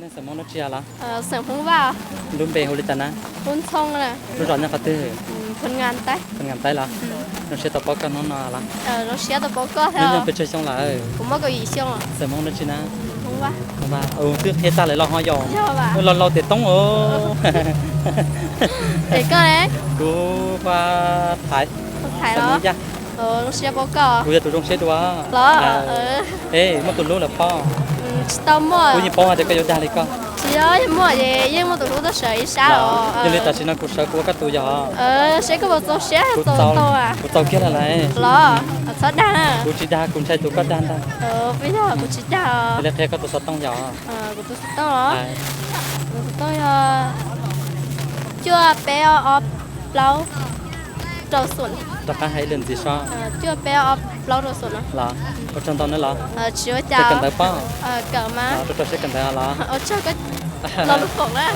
Nej xeem Hmoob dab tsi los? Lub npe hu li cas na? Lub zos nyob qhov twg? Phab Ngas Taib los? Zoo siab tau paub koj hnub no los? Hnub nyoog pes tsawg xyoo lawm? Xeem Hmoob dab tsi na? Twb qhia tag lawm los ho yog? Laus laus tiam toob os. Kuv Thaiv, xeem Hmoob Yaj. Kuv yog tus zoo siab dua. Es muaj tus hlub lawm pob? Kuv yeej paub hais tias koj yuav dag li koj. Yog li tam sim no kuv sawv kuv ua koj tus yog? Kuv txaus kiag lawm lauj. Kuv tsis dag, kuv ntshai tus koj dag ntag. Yog li qhia koj tus xov tooj yog? Tus xov tooj yog cuaj peb ob plaub rau xoom. Rov qab hais ib lwm ntxiv sob. Cuaj peb ob plaub rau xoom no. Los, ua tsaug ntau nawb los. Tsis ua cas. Kawm ntawv pob? Kawm mas. Rau rau siab kawm ntawv los. Ua tsaug koj los lub koom na.